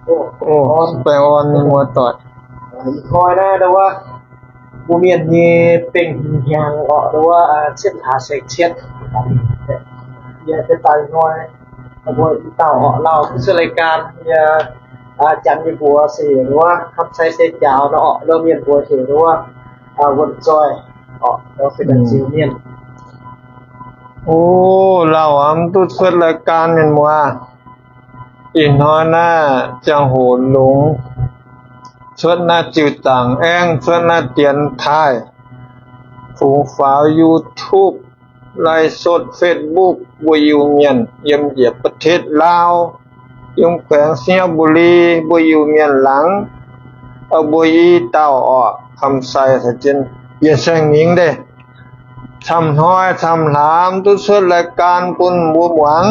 Baengh orn mienh muoz-doic. Ih hnoi naaiv ndau wuov mbuo mienh nyei bengh hnyangx orqc, ndau wuov cietv hlaax saeng-cietv, yie daaih ih hnoi mbuo i dauh orqc lauh duqv cuotv รายการ yie, janx nyei mbuox se heuc ndau wuov คำไซ เซจาว nor orqc, ndau mienh mbuox heuc ndau wuov วันจอย orqc, ndau fih daaih ziux mienh. O, lauh aqv, mv duqv cuotv รายการ mienh muoz. Ih hnoi naaiv ziangh hoc longx, cuotv naaiv ziux zaangc aengv, cuotv naaiv dienx taaih, fungx faaux YouTube, ไลฟ์สด Facebook, mbuo Iu-Mienh yiem njiec ประเทศลาว, yiem แขวงสิงห์บุรี mbuo Iu-Mienh laangz, mbuo i dauh orqc, คำไซ caux jienv Bienh Saeng Mingh deix, camv hnoi camv hlaax duqv cuotv รายการ bun mbuo muangx.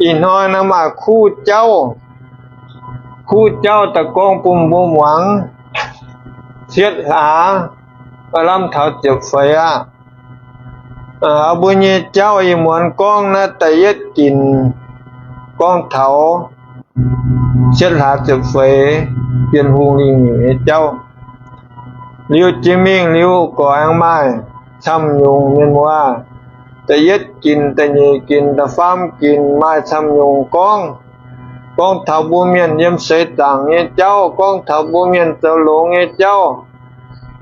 Ih hnoi naaiv maaih kuv jauv, kuv jauv daaih gorngv bun mbuo muangx. Cietv hlaax, lamh taux ziepc feix aqv. Mbuo nyei jauv ih muonz gorngv naaiv da'yietv ginc gorngv taux cietv hlaax ziepc feix Bienh Hungh Lingh Miuc nyei jauv. Liuz jiex mingh liuz gorx aengx maaih camv nyungc mienh muoz. Da'yietv ginc, da'nyeic ginc, da'faam ginc maaih camv nyungc gorngv, gorngv taux mbuo mienh yiem seix zaangc nyei jauv, gorngv taux mbuo mienh zoux longx nyei jauv.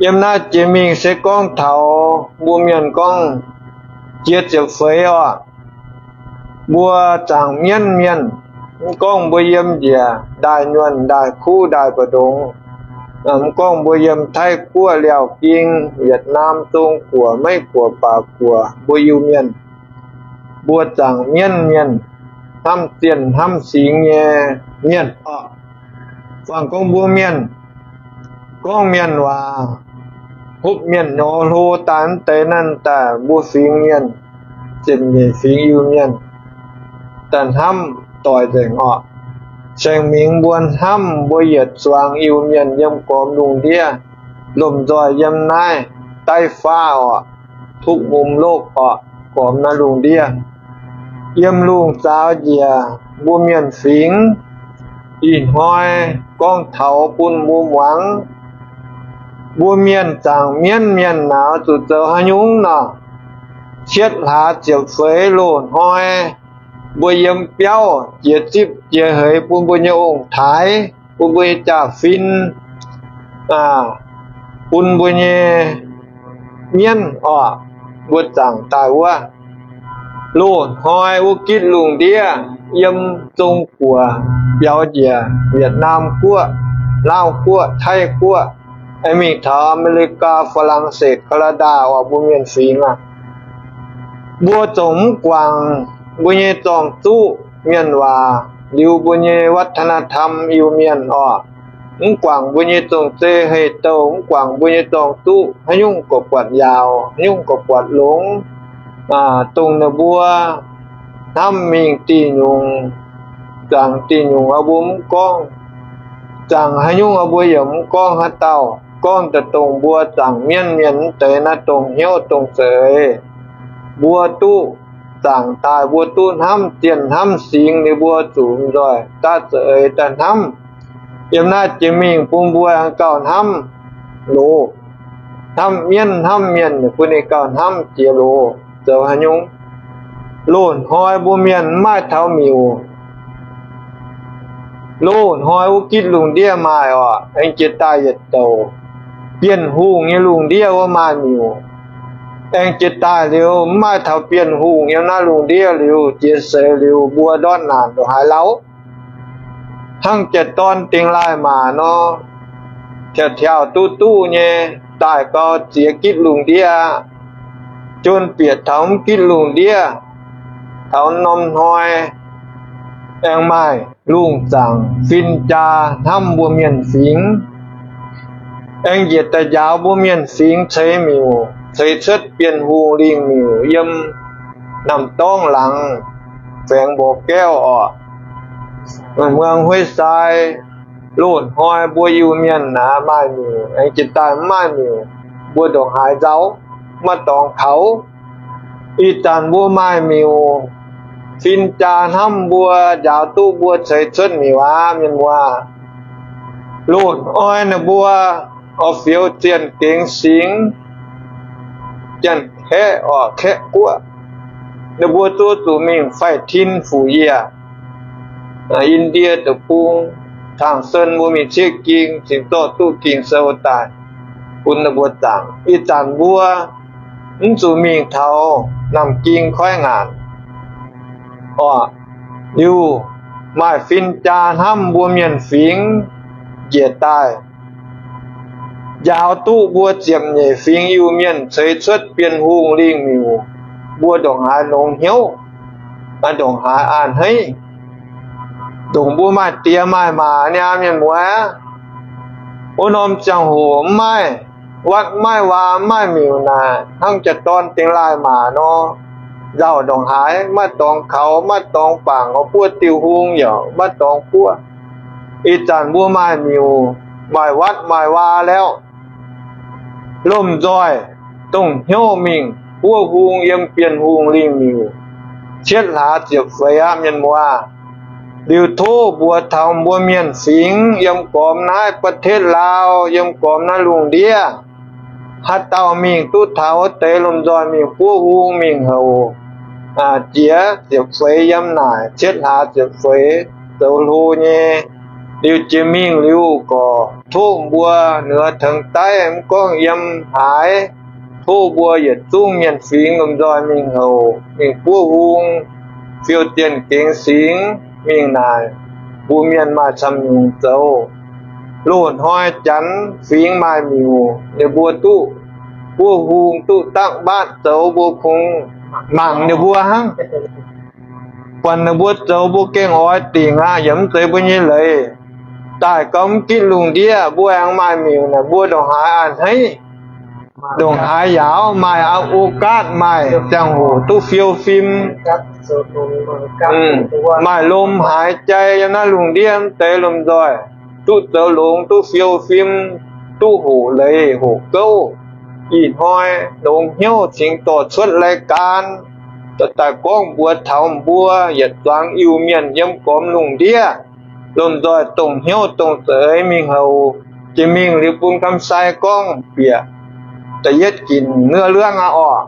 Yiem naaiv jiex mingh se gorngv taux mbuo mienh gorngv jiex ziepc feix orqc. Mbuo zaangc mienv mienh, mv gorngv mbuo yiem njiec ndaaih nyuonh, ndaaih kuv, ndaaih mbu'ndongx, mv gorngv mbuo yiem Taiv-Guoqv, Liaauh Ging, Wietc^naam, Zong-Guoqv, Meiv-Guoqv, Baac-Guoqv, mbuo Iu-Mienh, mbuo zaangc mienv mienh, hnamv zienh hnamv singx nyei mienh. Buangh gorngv mbuo mienh gorngv mienh waac, hopv mienh nor hlo daaih mv deix naaiv daaih mbuo fingx mienh, ziepc nyeic fingx Iu-Mienh, daaih hnamv doic nzengc orqc. Saeng Mingh mbuo hnamv mbuo yietc zuangx Iu-Mienh yiem gormx lungh ndiev, lomh nzoih yiem naaiv daiv faav orqc, ทุกมุมโลก orqc, gormx naaiv lungh ndiev, yiem lungh zaaux njiec mbuo mienh fingx. Ih hnoi gorngv taux bun mbuo muangx, mbuo mienh zaangc mienv mienh naaic zuqc zoux haaix nyungc nor? Cietv hlaax ziepc feix loz-hnoi mbuo yiem biauv jiex zipv jiex heix bun mbuo nyei ong-taaix, bun mbuo nyei jaa-fin, bun mbuo nyei mienv orqc, mbuo zaangc daaih wuov. Loz-hnoi wuov gitv lungh ndiev yiem Zong-Guoqv biaux njiec Wietc^naam Guoqv, Laauv Guoqv, Taiv Guoqv, mingh taux Aa^me^li^gaa, Faa^lang^setv, Kaa^naa^ndaa orqc, mbuo mienh fingx aqv. Mbuo zongc mv guangc mbuo nyei zorng-zuqv mienh waac liuz mbuo nyei วัฒนธรรม Iu-Mienh orqc, mv guangc mbuo nyei zong-zei hei-douh, mv guangc mbuo nyei zorng-zuqv, haaix nyungc gorqv-buatc yaauc, haaix nyungc gorqv-buatc longx, dongh ninh mbuo hnamv mingh diuh nyungc, zaangc diuh nyungc mbuo mv gorngv, zaangc haaix nyungc mbuo yaac mv gorngv haaix dauh, gorngv daaih dongh mbuo zaangc mienv mienh mv deix naaiv dongh hnyouv dongh za'eix. Mbuo duqv zaangc daaih mbuo duqv hnamv zienh hnamv singx, ninh mbuo zuqc nzoih daaih za'eix daaih hnamv. Yiem naaiv jiex mingh bun mbuo aengx gauh hnamv loz, hnamv mienv hnamv mienh, bun ninh gauh hnamv jiex loz zoux haaix nyungc. Loz-hnoi mbuo mienh mv maaih taux miuc. Loz-hnoi wuov gitv lungh ndiev maaih orqc, aengx jiex daaih yietc douc Bienh Hungh nyei lungh ndiev wuov maaih miuc. Aengx jiex daaih liuz mv maaih taux Bienh Hungh yiem naaiv lungh ndiev liuz, jiex seix liuz mbuo ndortv naanc ndongc haaix lauh, hnangv jiex dorn dingx laaih maac nor, tiauc tiauc duqv duqv nyei, daaih gau ziex gitv lungh ndiev aqv. Jun bieqc taux mv gitv lungh ndiev, taux norm hnoi aengx maaih lungh zaangc fin-jaa hnamv mbuo mienh fingx, aengx njiec daaih njaaux mbuo mienh fingx ceix miuc, ceix cuotv Bienh Hungh lingh miuc yiem น้ำตองหลัง แขวงบ่อแก้ว orqc, เมืองห้วยทราย. Loz-hnoi mbuo Iu-Mienh naaiv maaih miuc, aengx jiex daaih mv maaih miuc, mbuo ndongc haaix nzauh, maiv dorngx kaux. Ih zanc mbuo maaih miuc, fin-jaa hnamv mbuo, njaaux duqv mbuo ceix cuotv miuc aqv, mienh muoz. Loz-hnoi ninh mbuo oix fioux zienh gengx singx, janx-kaeqv orqc, kaeqv-guoqv, ninh mbuo zuov zuqc mingh faix-tin fuc yie, Indie deic-bung, Tang-Sen mbuo mingh ciev ging, cingx zorqv duqv Ging-Sou daaih bun ninh mbuo zaangc. Ih zanc mbuo mv zuqc mingh taux Namh Ging koiv ngaanc orqc. Liuz maaih fin-jaa hnamv mbuo mienh fingx njiec daaih, njaaux duqv mbuo ziepc nyeic fingx Iu-Mienh ceix cuotv Bienh Hungh lingh miuc, mbuo ndongc haaix longx hnyouv, ndongc haaix a'hneiv, ndongc mbuo maaih diex maaih maac niaa, mienh muoz. Wuov norm ziangh hoc mv maaih watv, mv maaih waa, mv maaih miuc naaic, hnangv jaa-dorn dingx laaih maac nor, nzauh ndongc haaix, maiv dorngx kaux, maiv dorngx bangc, buov diuh hung yaac maiv dorngx buov. Ih zanc mbuo maaih miuc, maaih watv, maaih waa lauh, lomh nzoih dongh hnyouv mingh buov hung yiem Bienh Hungh lingh miuc cietv hlaax ziepc feix aqv, mienh muoz. Liuz tov mbuox taux mbuo mienh fingx yiem gormx naaiv ประเทศลาว, yiem gormx naaiv lungh ndiev, haaix dauh mingh duqv taux wuov deix lomh nzoih mingh buov hung mingh houc jiex ziepc feix yiem naaic cietv hlaax ziepc feix zoux hlo nyei. Liuz jiex mingh liuz gorqv tov mbuo เหนือเถิงใต้, mv gorngv yiem haaix, tov mbuo yietc zungv mienh fingx lomh nzoih mingh houc mingh buov hung, fiou zienh gengx singx mingh naaic, mbuo mienh maaih camv nyungc zoux. Loz-hnoi Janx fingx maaih miuc, ninh mbuo duqv buov hung duqv dangv mbaatv zoux, mbuo kungx mangc ninh mbuo hnangv. Buatc ninh mbuo zoux mbuo gengh oix dingc aqv, yaac mv zeiz mbuo nyei leiz. Daaih gau mv gitv lungh ndiev mbuo aengx maaih miuc naaic, mbuo ndongc haaix a'hneiv, ndongc haaix yaauv, maaih โอกาส, maaih ziangh hoc duqv fiou fim, maaih lom haaix jai yiem naaiv lungh ndiev mv deix lomh nzoih duqv zoux longx, duqv fiou fim, duqv hoqc leiz hoqc gouv. Ih hnoi longx hnyouv cingx dorh cuotv รายการ daaih gorngv mbuox taux mbuo yietc zuangx Iu-Mienh yiem gormx lungh ndiev lomh nzoih dongh hnyouv dongh za'eix mingh houc. Jiex mingh liuz bun คำไซ gorngv bieqc da'yietv ginc เนื้อเรื่อง aqv orqc.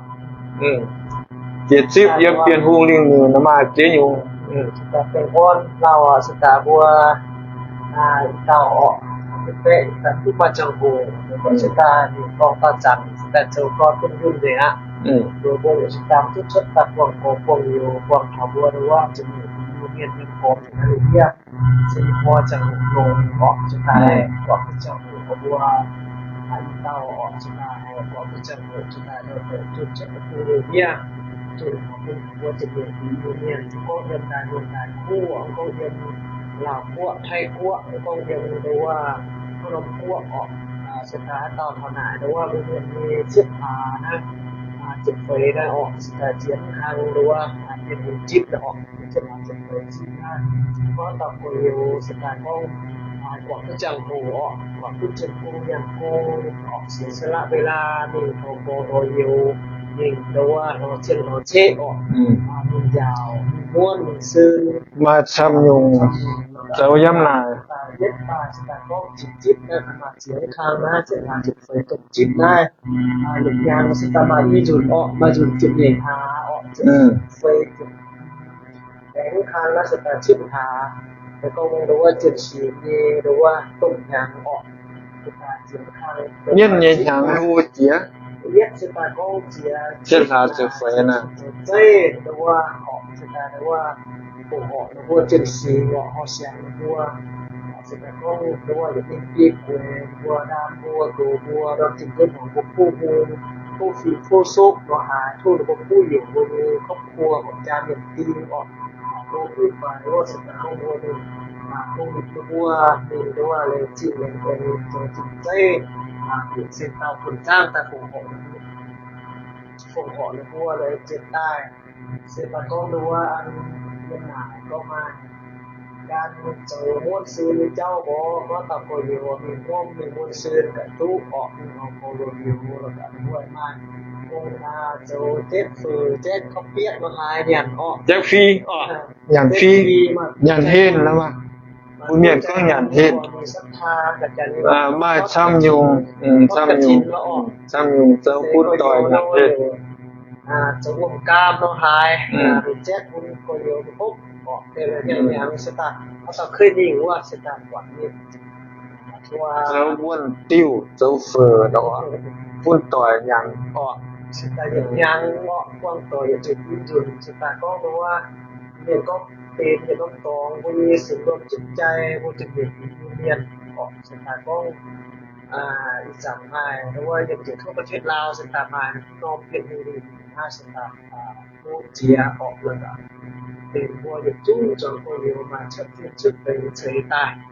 Jiex zipv yiem Bienh Hungh lingh miuc naaic maaih ziex nyungc. Mbuo zuqc gorngv yiem daaih, yiem daaih kuv, gorngv yiem Laauv guoqv, Taiv guoqv, gorngv yiem nduov wuov norm guoqv orqc. Se daaih haaix dauh taux naaic nduov wuov mbuo mienh nyei cietv hlaax naaiv, ziepc feix naaiv orqc, se daaih ziex hlang nduov wuov, mienh nyei zipv naaiv orqc, cietv hlaax ziepc feix zipv naaiv. Gorngv dauh gorx-youz se daaih gorngv, guangc duqv ziangh hoc orqc, guangc duqv ziangh hoc nyanc gong orqc, เสียสละเวลา mingh taux gorx taux youz, mingh nduov wuov lorz cien lorz ceqv orqc, mingh njaaux, mingh muonv, mingh sin, maaih camv nyungc zoux yiem naaic. Zipv naaiv, maaih ziex hlang naaiv, ziepc hlaax ziepc feix dongh zipv naaiv. Lungh hnyangx se daaih maaih i nzunc orqc, maaih nzunc ziepc nyeic hlaax orqc, ziepc feix ziepc Aengx hlang naaiv se daaih cietv hlaax, gorngv nduov wuov zienh singx nyei nduov wuov domh hnyangx orqc. Yietv nyei hnyangx hlo jiex, cietv hlaax ziepc feix naaiv. Zeiv nduov wuov orqc, se daaih nduov wuov, buoz horc nduov wuov zienh singx orqc, horc siangx nduov wuov, se daaih gorngv nduov wuov yietc ninh biei gueix mbuo, ndaam mbuo, goux mbuo, ndorm zinh nduov hmuangx mbuo kuv hung, tov fim tov sopv nor haaix, tov ninh mbuo kuv youz mbuo nyei ครอบครัว horpc jaa mienh ding orqc. Dongh duqv faix wuov se daaih gorngv mbuo mingh, dongh ninh mbuo mingh nduov wuov leiz zingh leiz guaix zoux zinh zeiv, bieqc cing dauh bun zaangv daaih fongc horc, fongc horc ninh mbuo leiz ziepc daaih. Se daaih gorngv nduov wuov an yiem naaic gorngv maaih gan zoux muonv sin nyei jauv mbuo, gorngv dauh gorx-youz mingh muonv, mingh muonv sin ga'duqv orqc, mingh horpc gorx-youz liuz, la'gaax ninh mbuo maaih Jaeqv fih, nyanc fih, nyanc henh la'maah. Mbuo mienh gorngv nyanc henh. Maaih camv nyungc, camv nyungc, camv nyungc zoux bun doic nyanc henh. Zoux wuonh diuh, zoux feix, bun doic nyanc orqc. Mv zeiz nduqc dauh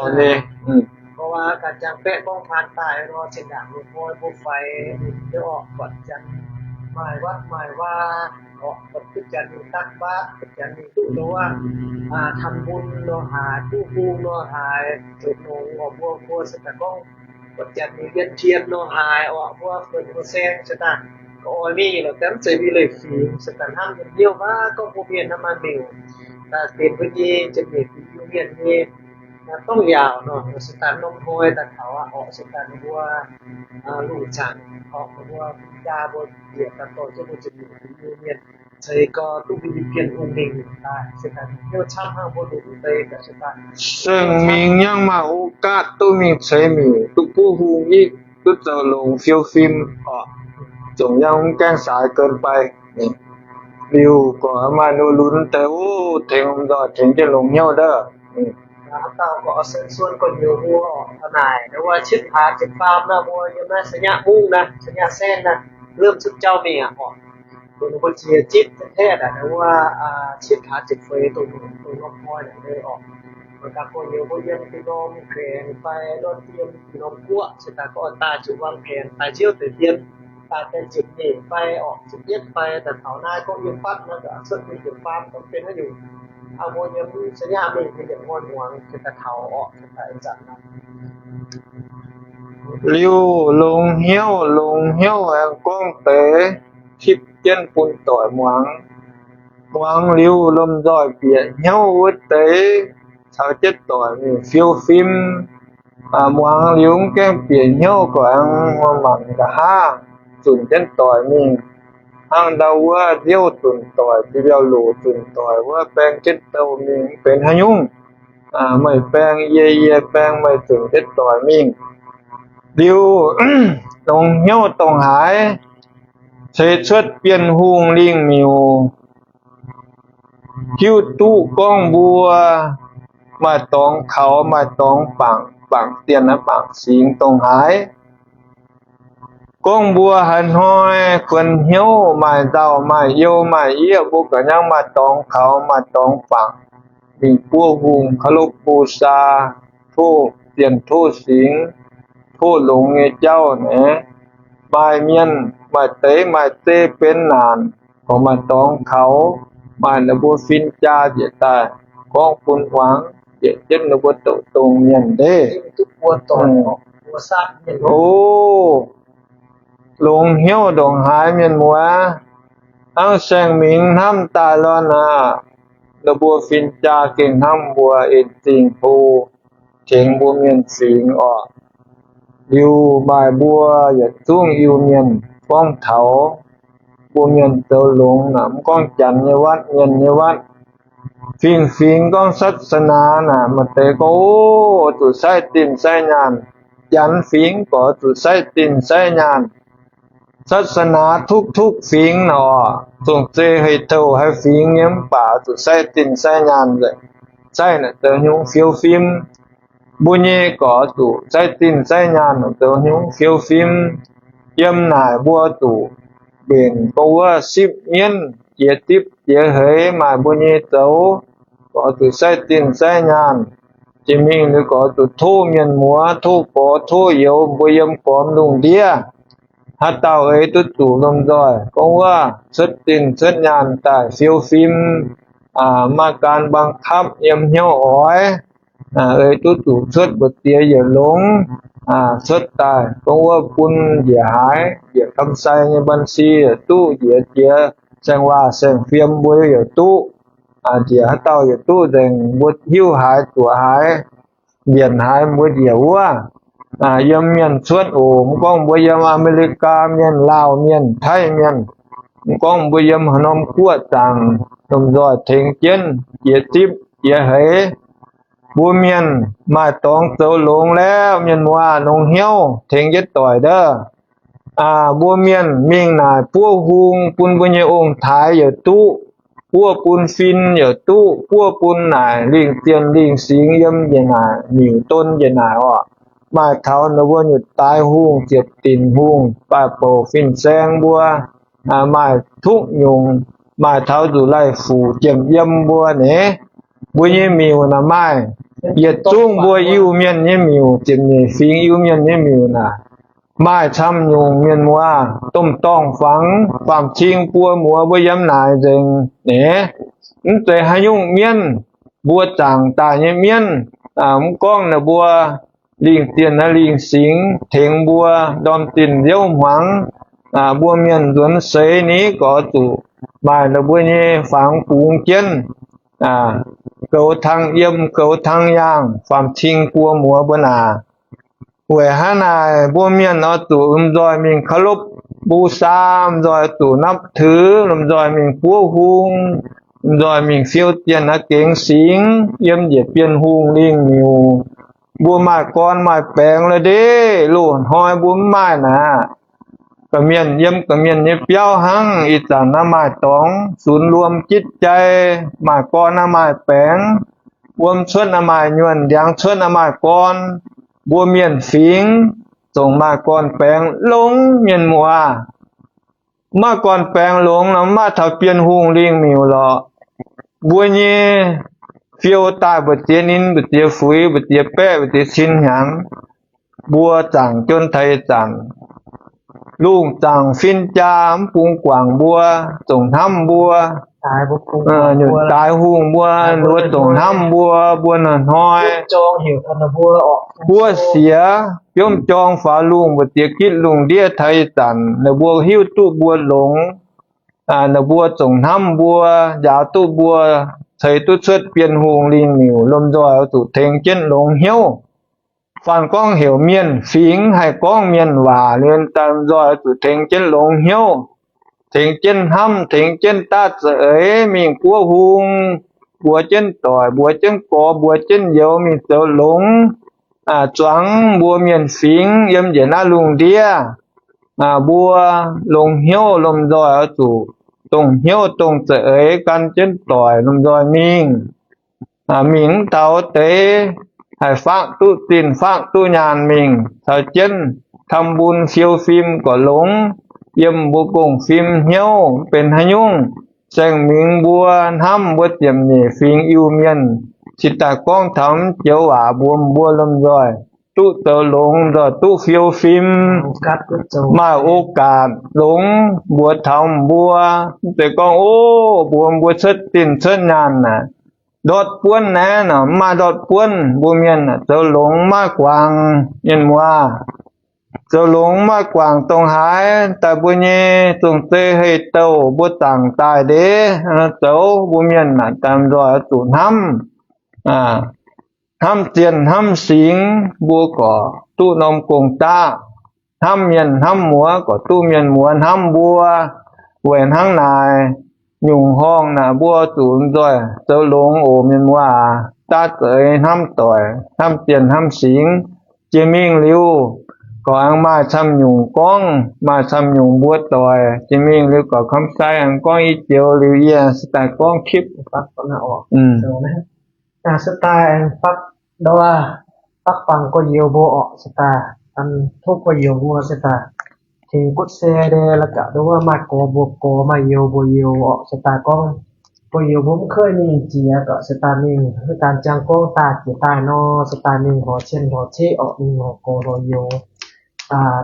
nyei. Buatc Janx mingh wien tien nor haaix orqc, mbuo fuonx mbuo saeng se daaih, oix mingh lorqc, mv zeiz mingh leiz fingx se daaih hnamv nyei hnyouv maiv gorngv mbuo mienh hnamv maaih miuc, daaih benx mbuo nyei jiem-nyeic fingx Iu-Mienh nyei dorngx yaauc nor, se daaih norm hnoi daaih taux aqv orqc, se daaih mbuo lungh zaangc orqc, mbuo jaa mbuo bieqc daaih dorh jienv mbuo jiem-nyeic fingx Iu-Mienh ceix gau duqv mbuo nyei Bienh Hungh mingh daaih, se daaih hnyouv camv hnangv mbuo lunx deix daaih se daaih. Seng-mingx yangh maaih โอกาส duqv mingh ceix miuc, duqv buov hungh, duqv zoux longx fiou fim orqc, zungv yangh mv gaengh saaix เกินไป. Liuz gorqv maaih ninh lunx deix, o, tengx lomh nzoih tengx jienv longx hnyouv ndov. Dauh gorqv sen suon gorx-youz mbuo orqc, taux naaic wuov citv hlaax ziepc faam naaiv mbuo yiem naaiv ชัยพฤกษ์ naaiv, ชัยพฤกษ์ saengv naaiv, เริ่ม cuotv jauv mingh aqv orqc. Dongh ninh mbuo jiex zipv tengx naaic wuov citv hlaax ziepc feix dongh norm hnoi naaic orqc. Mangc gaax gorx-youz mbuo yiem dinh norm gaengh fai lorz yiem dinh norm guoqv se daaih gorngv daaih zuqc wang gaengh daaih nziouv deix dien, daaih deix ziepc nyeic fai orqc, ziepc yietv fai daaih taux naaiv gorngv yiem fatv naaiv cuotv dinh ziepc faam gorngv benx haaix nyungc. Mbuo yiem ชัยพฤกษ์ mingh mbuo yietc hnoi muangx se daaih taux orqc, se daaih zanc naaiv. Liuz longx hnyouv, longx hnyouv aengx gorngv deix tipv jienv bun doic muangx. Muangx liuz lomh nzoih bieqc hnyouv wuov deix caux jienv doic mingh fiou fim. Muangx liuz mv gaengh bieqc hnyouv, goiv aengx mangc nqa'haav zunc jienv doic mingh. Hnangv ndau wuov nziouv zunc doic, jiex mbiauh loc zunc doic wuov, baeng jienv douh mingh mv benx haaix nyungc. Meih baeng yie, yie baeng meih, zunc jienv doic mingh. Liuz longx hnyouv dongh haaix, ceix cuotv Bienh Hungh lingh miuc, hiuv duqv gorngv mbuo maaih dorngx kaux, maaih dorngx bangc, bangc dienh, bangc singx dongh haaix. Gorngv mbuo haaix hnoi kuonx hnyouv maaih nzauh maaih you maaih yieqv, mbuo gauh hnangv maaih dorngx kaux maaih dorngx bangc, mingh buov hungh เคารพบูชา, tov dienh tov singx, tov longx nyei jauv naaic. Maaih mienh maaih deix maaih zei benx naanc, gorngv maaih dorngx kaux, maaih ninh mbuo fin-jaa njiec daaih gorngv bun muangx, njiec jienv ninh mbuo douc dongh mienh ndeic. O, longx hnyouv ndongc haaix mienh muoz, hnangv Saeng Mingx hnamv daaih lorqc aqv. Ninh mbuo fin-jaa gengh hnamv mbuo en zingh hlo, tengx mbuo mienh fingx orqc. Liuz maaih mbuo yietc zungv Iu-Mienh gorngv taux mbuo mienh zoux longx naaic, mv gorngv Janx nyei waatv, mienh nyei waatv, fingx-fingx gorngv ศาสนา naaic, maaih deix gorngv, o, zuqc saiv zinh saiv nyaanh. Janx fingx gorngv zuqc saiv zinh saiv nyaanh. ศาสนา duqv duqv fingx nor, zungv zeiz hei touh haaix fingx nyei mv baac zuqc saiv zinh saiv nyaanh nzengc. Saiv naaic zoux nyungc fiou fim. Mbuo nyei gorngv zuqc saiv zinh saiv nyaanh zoux nyungc fiou fim. Yiem naaic mbuo zuqc mbenc gorngv wuov sipv mienv, jiex zipv jiex heix maaih mbuo nyei zoux, gorngv zuqc saiv zinh saiv nyaanh. Jiex mingh liuz gorngv zuqc tov mienh muoz, tov gorx tov youz, mbuo yiem gormx lungh ndiev, haaix dauh eix duqv zuqc lomh nzoih gorngv wuov cuotv zinh cuotv nyaanh daaih fiou fim, maiv gan บังคับ yiem hnyouv oix. ei duqv zuqc cuotv mbu'ziex yietc longx, cuotv daaih gorngv wuov bun njiec haaix, njiec kamv sai nyei บัญชี yaac duqv, njiec jiex saeng waac saeng fiem mbuo yaac duqv, njiec haaix dauh yaac duqv nzengc. Mbuo hiuv haaix zuoqc haaix, njiec haaix mbuo njiec wuov. Yiem mienh cuotv oc, mv gorngv mbuo yiem Aa^me^li^gaa mienh, Laauh mienh, Taiv mienh, mv gorngv mbuo yiem haaix norm guoqv zaangc, lomh nzoih tengx jienv jiex zipv jiex heix. Mbuo mienh maaih dorngx zoux longx lauh, mienh muoz, longx hnyouv tengx jienv doic ndov. Mbuo mienh mingh naaic buov hung bun mbuo nyei ong-taaix yaac duqv, buov bun fin yaac duqv, buov bun naaic lingh zienh lingh singx yiem njiec naaic, miuc don njiec naaic oc. Maaih taux ninh mbuo nyutc daix hungh, ziepc dinc hungh, baaih bouc fin-saeng mbuo, maaih tuqv nyungc, maaih taux nzuqc laih fuc jiem yiem mbuo nyei. Mbuo nyei miuc naaic maaih yietc zungv mbuo Iu-Mienh nyei miuc, ziepc nyeic fingx Iu-Mienh nyei miuc naaic, maaih camv nyungc mienh muoz, domh dorngh fangx, faam-cing buo muoz mbuo yiem naaic nzengc nyei. Mv zeiz haaix nyungc mienv, mbuo zaangc daaih nyei mienv, mv gorngv ninh mbuo lingh zienh naaiv lingh singx tengx mbuo, ndorm zinh nziouv hmuangx, mbuo mienh nzuonx seix ni gorx zuqc maaih ninh mbuo nyei fangx bungx jienv, goux tang yiem, goux tang yaangh, faam-cing buo muoz mbuo naaic. Weic hnangv naaic, mbuo mienh oix zuqc lomh nzoih mingh เคารพบูชา, lomh nzoih zuqc นับถือ, lomh nzoih mingh buov hung, lomh nzoih mingh fiou zienh aqv gengx singx yiem njiec Bienh Hungh lingh miuc. Mbuo maaih gorn maaih baengx la'ndiev, loz-hnoi mbuo mv maaih naaic, gorqv-mienh yiem gorqv-mienh nyei biauv hnangv. Ih zanc naaiv maaih dorngx ศูนย์รวมจิตใจ, maaih gorn naaiv maaih baengx, wuom cuotv naaiv maaih nyuonh, ndiangx cuotv naaiv maaih gorn. Mbuo mienh fingx zongc maaih gorn baengx longx, mienh muoz. Maaih gorn baengx longx nor, maaih taux Bienh Hungh lingh miuc lorqc. Mbuo nyei fiou daaih mbu'ziex ninh, mbu'ziex fuix, mbu'ziex baeqv, mbu'ziex cin hnyangx, mbuo zaangc juon taux ih zanc, lungh zaangc fin-jaa mv bungx guangc mbuo, zongc hnamv mbuo. Nyutc daaix hungh mbuo, ninh mbuo zongc hnamv mbuo, mbuo hnoi-hnoi buov siex, biomv jorng faaux lungh, mbu'ziex gitv lungh ndiev taux ih zanc, ninh mbuo hiuv duqv mbuo longx. Ninh mbuo zongc hnamv mbuo, njaaux duqv mbuo, ceix duqv cuotv Bienh Hungh lingh miuc. Lomh nzoih oix zuqc tengx jienv longx hnyouv. Fanh gorngv heuc mienh fingx haih gorngv mienh waac liuz, daaih lomh nzoih oix zuqc tengx jienv longx hnyouv, tengx jienv hnamv, tengx jienv daav za'eix mingh buov hung, mbuox jienv doic, mbuox jienv gorx, mbuox jienv youz mingh zoux longx, zuangx mbuo mienh fingx yiem njiec naaiv lungh ndiev. Mbuo longx hnyouv lomh nzoih oix zuqc dongh hnyouv dongh za'eix gan jienv doic lomh nzoih mingh. Mingh mv taux deix, haih faqv duqv zinh faqv duqv nyaanh mingh caux jienv ทำบุญ fiou fim gorqv longx, yiem mbuo gong-fim hnyouv. Benx haaix nyungc, saeng-mingx mbuo hnamv mbuo ziepc nyeic fingx Iu-Mienh, cingx daaih gorngv taux mv joux waac mbuox mbuo lomh nzoih duqv zoux longx, nzoih duqv fiou fim, maaih โอกาส longx mbuox taux mbuo. Mv zeiz gorngv, o, mbuox mbuo cuotv zinh cuotv nyaanh naaic, ndortv buonv naaiv nor, mv maaih ndortv buonv. Mbuo mienh zoux longx maiv guangc, mienh muoz. Zoux longx maiv guangc dongh haaix, daaih mbuo nyei zong-zei hei-douh mbuo zaangc daaih ndiev zoux, mbuo mienh naaic daaih nzoih zuqc hnamv, hnamv zienh hnamv singx, mbuo gorqv duqv norm gong-daqv. Hnamv mienh hnamv muoz, gorqv duqv mienh muoz hnamv mbuo. Weic hnangv naaic, nyungc horngh naaic mbuo zuqc nzoih zoux longx oc, mienh muoz aac. Daav za'eix hnamv doic, hnamv zienh hnamv singx, jiex mingh liuz, gorqv aengx maaih camv nyungc gorngv, maaih camv nyungc mbuo doic. Jiex mingh liuz, gorqv kamv sai aengx gorngv i joux liuz, yie se daaih gorngv คลิป se daaih ndau, faqv fangx gorx-youz mbuo orqc, se daaih an tov gorx-youz mbuo se daaih tengx กดแชร์ deix, la'gapv ndau wuov maaih gorx mbuox gorx, maaih youz mbuox youz orqc, se daaih gorngv gorx-youz mbuo mv keuv mingh jiex, gorqv se daaih mingh wuov daan jangx gorngv daaih jiex daaih nor, se daaih mingh lorz cien lorz ceqv orqc, mingh lorz gorx lorz youz,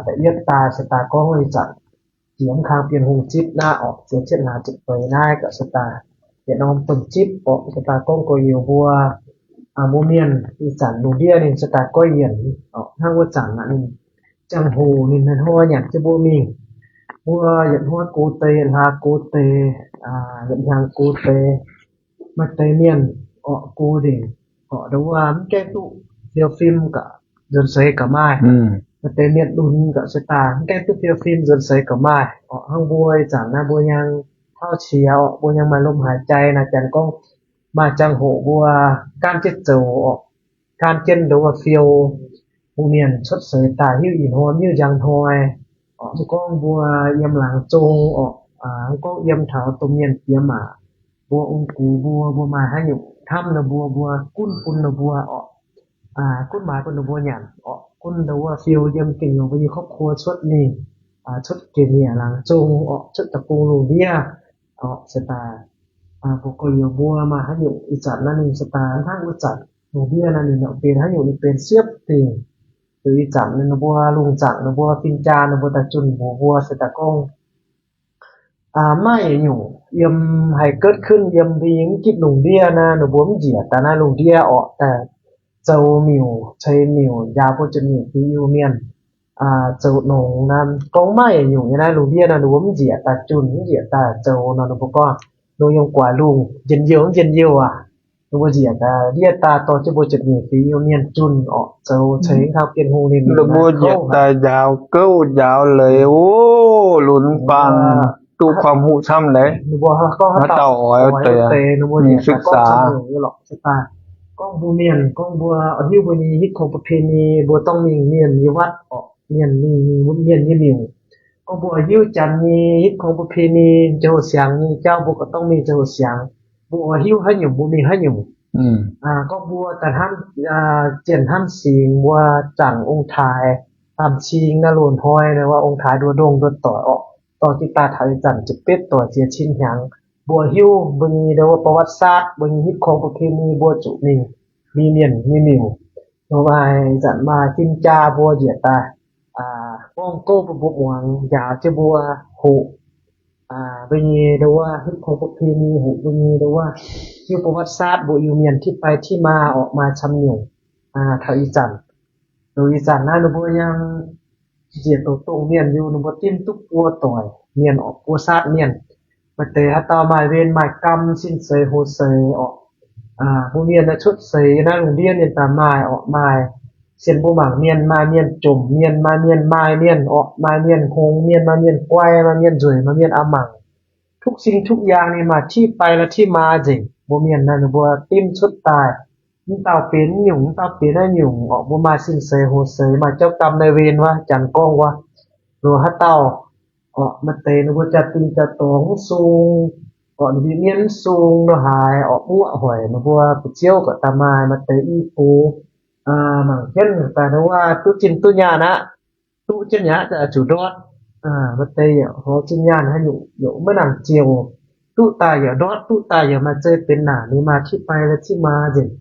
da'yietv daaih se daaih gorngv ih zanc jiex mv kang Bienh Hungh zipv naaiv orqc, jiex cietv naaic ziepc feix naaiv, gorqv se daaih yietc norm domh zipv orqc, se daaih gorngv gorx-youz mbuo mbuo mienh ih zanc lungh ndiev ninh se daaih goiv yienc oc. Hnangv wuov zanc aqv, ninh ziangh hoc ninh hnoi-hnoi nyanc jienv mbuo mingh. Mbuo yietc hnoi gox deix, yietc hlaax gox deix, yietc hnyangx gox deix. Maaih deix mienh orqc, gox nzengc orqc, nduov wuov mv gaengh duqv fiou fim ga'nzuonx seix ga'maaih. Maaih deix mienh lunx ga'se daaih mv gaengh duqv fiou fim nzuonx seix ga'maaih orqc. Hnangv mbuo ih zanc naaiv mbuo nyei tauv qiex orqc, mbuo nyei maaih lomh haaix jai naaic, janx gorngv maaih ziangh hoc mbuo gaanv jienv zoux orqc, gaanv jienv nduov wuov fiou. Mbuo mienh cuotv seix daaih hiuv ih hnoi hiuv njang hnoi orqc, mv gorngv mbuo yiem laangz zong orqc, mv gorngv yiem taux domh mienh jiex maac, mbuo ong-gux mbuo, mbuo maaih haaix nyungc hnamv ninh mbuo, mbuo gunv bun ninh mbuo orqc, gunv maaiz bun ninh mbuo nyanc orqc, gunv nduov wuov fiou yiem gengh nyungc mbuo nyei ครอบครัว cuotv mingh, cuotv ga'nyiec laangz zong orqc, cuotv da'gong lungh ndiev orqc, se daaih mbuo gorx-youz mbuo maaih haaix nyungc ih zanc naaiv ninh se daaih hnangv wuov zanc lungh ndiev naaiv ninh benx haaix nyungc, ninh benx siepv dingc. Liuz ih zanc ninh mbuo lungh zaangc ninh mbuo fin-jaa ninh mbuo daaih zunh mbuox mbuo se daaih gorngv maaih yietc nyungc yiem haih เกิดขึ้น yiem mbuo nyei mv gitv lungh ndiev naaiv, ninh mbuo mv njiec daaih naaiv lungh ndiev orqc, daaih zoux miuc, ceix miuc, njaaux mbuo ziepc nyeic fingx Iu-Mienh zoux nongx naaiv. Gorngv maaih yietc nyungc nyei naaiv lungh ndiev naaiv, ninh mbuo mv njiec daaih zunh, mv njiec daaih zoux nor, ninh mbuo gorngv nor yiem guaax lungh njien-youh, njien-youh aac, ninh mbuo njiec daaih ndiev daaih dorh jienv mbuo ziepc nyeic fingx Iu-Mienh zunh orqc, zoux ceix taux Bienh Hungh ninh mbuo njiec daaih njaaux gouv njaaux leiz, o, lunx bangc duqv ความรู้ camv leiz. Mbuo gorngv haaix dauh oix deix, mbuo njiec daaih gorngv camv nyei lorqc. Gorngv mbuo mienh, gorngv mbuo hiuv mbuo nyei ฮิตของประเพณี mbuo dorngh mingh mienh nyei วัด orqc, mienh, mienh nyei miuc. Gorngv mbuo hiuv janx nyei ฮิตของประเพณี, ziangh hoc siangx nyei jauv mbuo gauh dorngh mingh ziangh hoc siangx. Mbuo hiuv haaix nyungc mbuo mingh haaix nyungc. Gorngv mbuo daaih hnamv, zienh hnamv singx mbuo zaangc ong-taaix, baamh cing naaiv loz-hnoi naaiv, ong-taaix nduov ndongh nduov doic orqc, dorh jienv daaih taux ih zanc ziepc betv doic ziex cin hnyangx. Mbuo hiuv mbuo nyei nduov wuov ประวัติศาสตร์, mbuo nyei ฮิตของประเพณี mbuo zuqc mingh mienh nyei miuc. Nor maaih ih zanc maaih fin-jaa mbuo njiec daaih gorngv gouv bun mbuo muangx, njaaux jienv mbuo hoqc mbuo nyei nduov wuov ฮิตของประเพณี, hoqc mbuo nyei nduov wuov hiuv ประวัติศาสตร์ mbuo Iu-Mienh ที่ไปที่มา orqc, maaih camv nyungc. Taux ih zanc, ih zanc naaiv ninh mbuo yangh njiec doqc dongh mienh liuz, ninh mbuo dimv duqv buo doic mienh orqc, buo saatv mienh. Maaih deix haaix dauh maaih wen maaih gam, sin seix hoz seix orqc, mbuo mienh naaiv cuotv seix naaiv lungh ndiev ninh daaih maaih orqc, maaih sienx mbuo mangc mienh, maaih mienh jomc mienh, maaih mienh maaih mienh orqc, maaih mienh hngongx mienh, maaih mienh guai, maaih mienh nzueic, maaih mienh a'mangc. ทุกสิ่งทุกอย่าง ninh maaih ที่ไปและที่มา nzengc. Mbuo mienh naaiv ninh mbuo dimv cuotv daaih, mv dauh benx nyungc, mv dauh benx naaiv nyungc orqc, mbuo maaih sin seix hoz seix, maaih เจ้ากรรมนายเวร wuov, janx gorngv wuov. Loz haaix dauh orqc, maaih deix ninh mbuo jaa-dingh jaa-dorngx mv sung orqc, ninh mbuo mienh mv sung nor haaix orqc, muoqv hoic ninh mbuo fu'jueiv gorqv daaih maaih, maaih deix i gox mangc jienv daaih nor wuov duqv zinh duqv nyaanh aqv, duqv jienv aqv, zuqc ndortv. Maaih deix yaac hlo zinh nyaanh haaix nyungc yaac maiv nangc ziouc, duqv daaih yaac ndortv, duqv daaih yaac maaih zei benx naanc, ninh maaih ที่ไปและที่มา nzengc.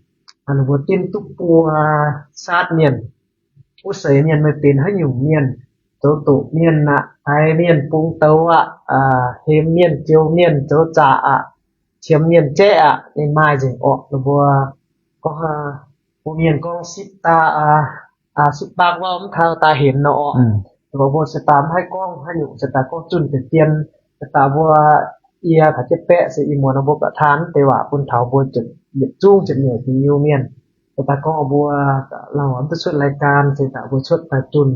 Ninh mbuo dimv duqv buo saatv mienh. Wuov seix mienh meih benx haaix nyungc mienh, zoux doqc mienh aqv, haiz mienh bungx douz aqv, hemx mienh, joux mienh, zoux zaqc aqv, qiemx mienh jaeqv aqv, ninh maaih nzengc orqc. Ninh mbuo gorngv, mbuo mienh gorngv sipv daa, sipv baak wauv mv taux daa henx nor orqc. Ninh mbuo se daaih mv haih gorngv haaix nyungc, se daaih gorngv zunh deix dien, se daaih mbuo yie taux jienv baeqv se ih muonz nor mbuo gauh taan deix waac bun taux mbuo yietc zungv ziepc nyeic fingx Iu-Mienh. Se daaih gorngv mbuo lauh mv duqv cuotv รายการ se daaih mbuo cuotv daaih zunh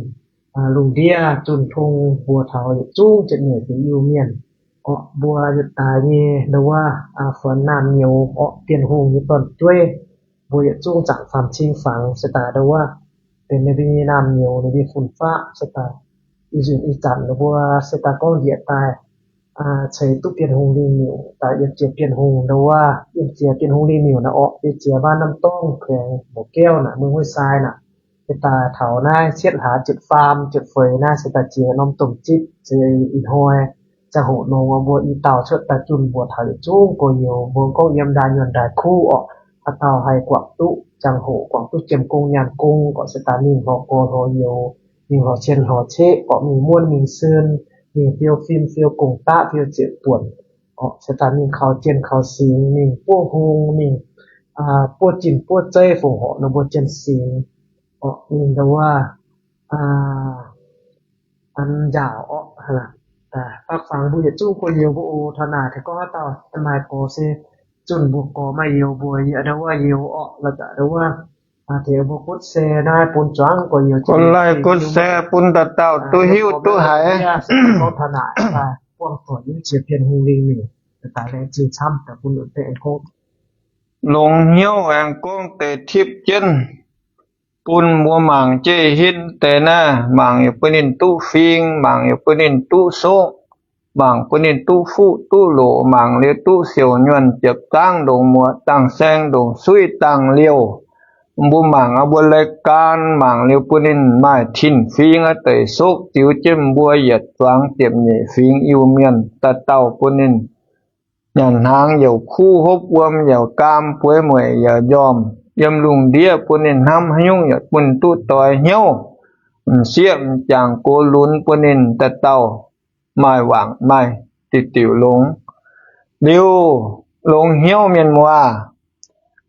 lungh ndiev, zunh tong mbuo taux yietc zungv ziepc nyeic fingx Iu-Mienh orqc. Mbuo yietc daaih nyei nduov wuov fu'jueiv naamh nyouz orqc, Bienh Hungh nyei dorn-jueiv, mbuo yietc zungv zaangc faam-cing fangx se daaih nduov wuov benx ninh mbuo nyei naamh nyouz, ninh mbuo nyei fun-faqv se daaih ih nzunc ih zanc ninh mbuo se daaih gorngv njiec daaih ceix duqv Bienh Hungh lingh miuc daaih yiem jiex Bienh Hungh nduov wuov, yiem jiex Bienh Hungh lingh miuc naaiv orqc, yiem jiex บ้านน้ำต้ม แขวงบ่อแก้ว naaic, เมืองห้วยทราย naaic. Se daaih taux naaiv cietv hlaax ziepc faam ziepc feix naaiv se daaih jiex norm domh zipv, se ih hnoi ziangh hoc nor mbuo i dauh cuotv daaih zunh mbuox taux yietc zungv gorx-youz, mbuo gorngv yiem ndaaih nyuonh ndaaih kuv orqc, haaix dauh haih guangc duqv ziangh hoc, guangc duqv jiem gong nyaanh gong orqc, se daaih mingh hlorx gorx hlorx youz, mingh hlorx cien hlorx ceqv orqc, mingh muonv mingh sun, mingh fiou fim fiou gong-daqv fiou ziepc buonc orqc, se daaih mingh kaux jien kaux singx, mingh buov hung, mingh buov zinh buov zeiv fongc horc ninh mbuo jienv singx orqc, ninh ndau wuov an njaaux orqc. Faah fangx mbuo yietc zungv gorx-youz mbuo oc. Taux naaic tengx gorngv haaix dauh maaih gorx se zunh mbuo gorx maaih youz mbuo yie ndau wuov youz orqc, la'zaqc ndau wuov tengx mbuo gunv se naaiv bun zuangx gorx-youz, gunv like gunv share bun dauh dauh duqv hiuv duqv haiz. Gorngv taux naaic buangh doic nyei jiex Bienh Hungh lingh miuc daaih laengz zingh camv daaih bun longx hnyouv aengx gorngv deix tipv jienv bun mbuo mangc jiex hitv deix naaiv, mangc yaac bun ninh duqv fing, mangc yaac bun ninh duqv soqv, mangc bun ninh duqv fuqv duqv loc, mangc liuz duqv siouc nyuonh ziepc zangv ndongc muoc dangh saeng ndongc suiv dangh liouh. Mbuo mangc aqv, mbuo lai gan mangc liuz bun ninh maaih tin-fingx aqv, deix soqv ziux jienv mbuo yietc zuangx ziepc nyeic fingx Iu-Mienh dauh dauh bun ninh nyanc hnaangx youc kuv hopv wuom youc gaam bueix mueic youc njormh yiem lungh ndiev bun ninh hnamv haaix nyungc yaac bun ninh duqv doix hnyouv. M'sieqv m'jangc gox lunx bun ninh dauh dauh maaih wangc maaih diuc diuc longx. Liuz longx hnyouv mienh muoz,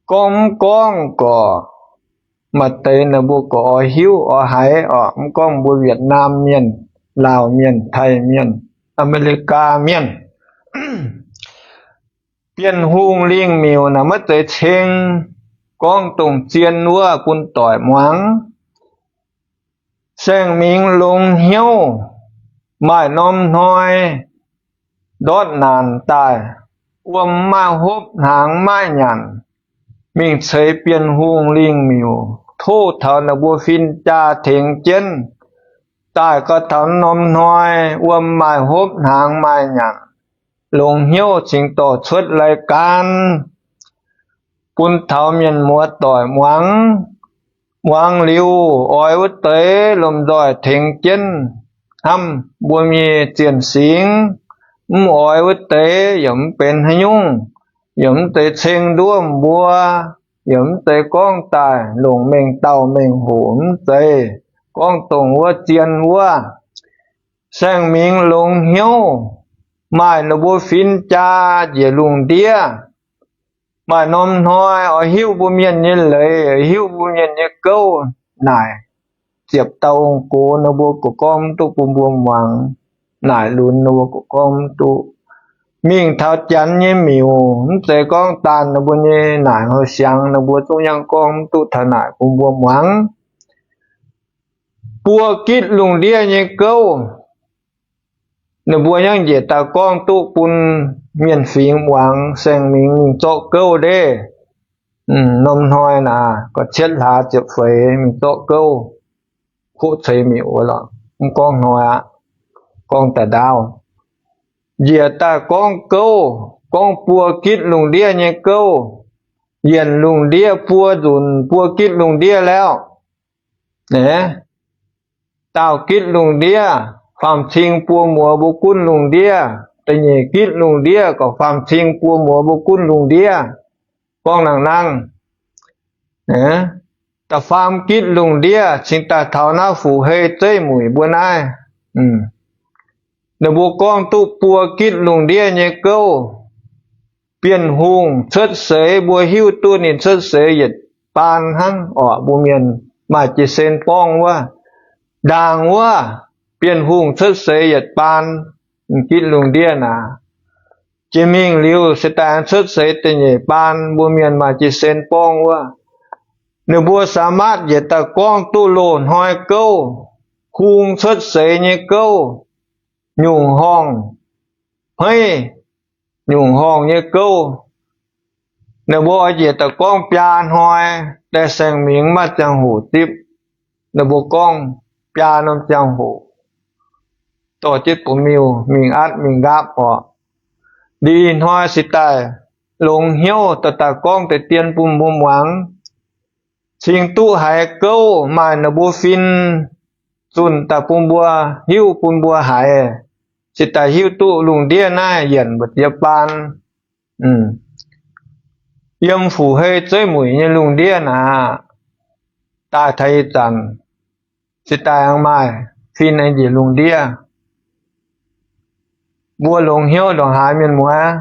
gorngv mv gorngv gorqc, maaih deix ninh mbuo gorqv oix hiuv oix haiz orqc. Mv gorngv mbuo Wietc Naam mienh, Laauh mienh, Taiv mienh, Aa^me^li^gaa mienh, Bienh Hungh lingh miuc naaic maiv zeiz ceng gorngv dongh zien wuov bun doic muangx. Saeng-Mingx longx hnyouv, maaih norm hnoi ndortv naanc daaih, wuom maiv maaih hopv, hnaangx maiv maaih nyanc, mingh ceix Bienh Hungh lingh miuc, tov taux ninh mbuo fin-jaa tengx jienv. Daaih gau taux norm hnoi wuom maaih hopv, hnaangx maaih nyanc, longx hnyouv cingx dorh cuotv lai gan bun taux mienh muoz doic muangx. Muangx liuz oix wuov deix lomh nzoih tengx jienv hnamv mbuo nyei zienh singx. Mv oix wuov deix yaac mv benx haaix nyungc, yaac mv zeiz ceng nduov mbuo, yaac mv zeiz gorngv daaih longc mengh dauh mengh hoc, mv zeiz gorngv dongh wuov zien wuov. Saeng-Mingx longx hnyouv, maaih ninh mbuo fin-jaa njiec lungh ndiev, maaih norm hnoi oix hiuv mbuo mienh nyei leiz, hiuv mbuo mienh nyei gouv naaic, ziepc dauh ong-gox ninh mbuo gorngv mv duqv bun mbuo muangx, naaic lunx ninh mbuo gorngv mv duqv. Mingh taux janx nyei miuc, mv zeiz gorngv daanh ninh mbuo nyei naaic houh siangx ninh mbuo zungv yangh gorngv mv duqv taux naaic bun mbuo muangx. Buo gitv lungh ndiev nyei gouv, ninh mbuo yangh njiec daaih gorngv duqv bun mienh fingx muangx. Saeng-Mingx mingh zorqv gouv ndeic, norm hnoi naaic ga'cietv hlaax ziepc feix mingh zorqv gouv, kuqv ceix miuc wuov lorqc. Mv gorngv hnoi aqv, gorngv daaih ndaauv. Njiec daaih gorngv gouv, gorngv buo gitv lungh ndiev nyei gouv, yienc lungh ndiev buo nzunc buo gitv lungh ndiev lauv. Aa, daauh gitv lungh ndiev faam-cing buo muoz mbuo gunv lungh ndiev, da'nyeic gitv lungh ndiev gorqv faam-cing buo muoz mbuo gunv lungh ndiev. Gorngv nangv-nangv, da'faam gitv lungh ndiev cingx daaih taux naaiv Fuqv-Hei Zeiv Muic mbuo naaiv. Ninh mbuo gorngv duqv buo gitv lungh ndiev nyei gouv. Bienh Hungh cuotv seix, mbuo hiuv duqv ninh cuotv seix yietc baan hnangv orqc. Mbuo mienh maaih jiez sin borngv wuov, ndaangc wuov, Bienh Hungh cuotv seix yietc baan gitv lungh ndiev naaic. Jiex mingh liuz se daaih cuotv seix da'nyeic baan, mbuo mienh maaih jiez sin borngv wuov. Ninh mbuo สามารถ njiec daaih gorngv duqv loz-hnoi gouv, hung cuotv seix nyei gouv, nyungc horngh, hmeiv nyungc horngh nyei gouv. Ninh mbuo oix njiec daaih gorngv biaa hnoi, daaih saeng-mingx maaih ziangh hoc zipv. Ninh mbuo gorngv biaa norm ziangh hoc dorh jienv bun miuc mingh atv mingh nqaapv orqc. Liuz ih hnoi se daaih longx hnyouv dorh daaih gorngv deix dien bun mbuo muangx. Cingx duqv haiz gouv maaih ninh mbuo fin zunh daaih bun mbuo hiuv bun mbuo haiz, se daaih hiuv duqv lungh ndiev naaiv yienc mbu'ziex baan. Yiem Fuqv-Hei Zeiv Muic nyei lungh ndiev naaic, daaih taux ih zanc, se daaih aengx maaih fin aengx njiec lungh ndiev. Mbuo longx hnyouv ndongc haaix, mienh muoz?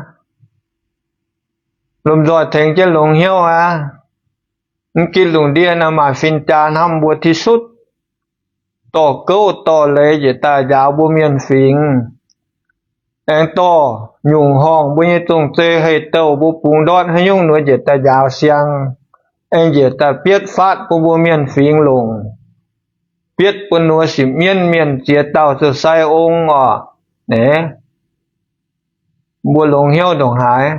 lomh nzoih tengx jienv longx hnyouv aqv. Mv gitv lungh ndiev naaiv maaih fin-jaa hnamv mbuo ti sutv, dorh gouv dorh leiz njiec daaih njaaux mbuo mienh fingx, aengx dorh nyungc horngh mbuo nyei zong-zei hei-douh mbuo bungx ndortv haaix nyungc nor njiec daaih njaaux siang, aengx njiec daaih bietv faatv bun mbuo mienh fingx longc, bietv bun nor sipv mienv mienh ziex dauh zoux sai ong orqc. Naaiv mbuo longx hnyouv ndongc haaix.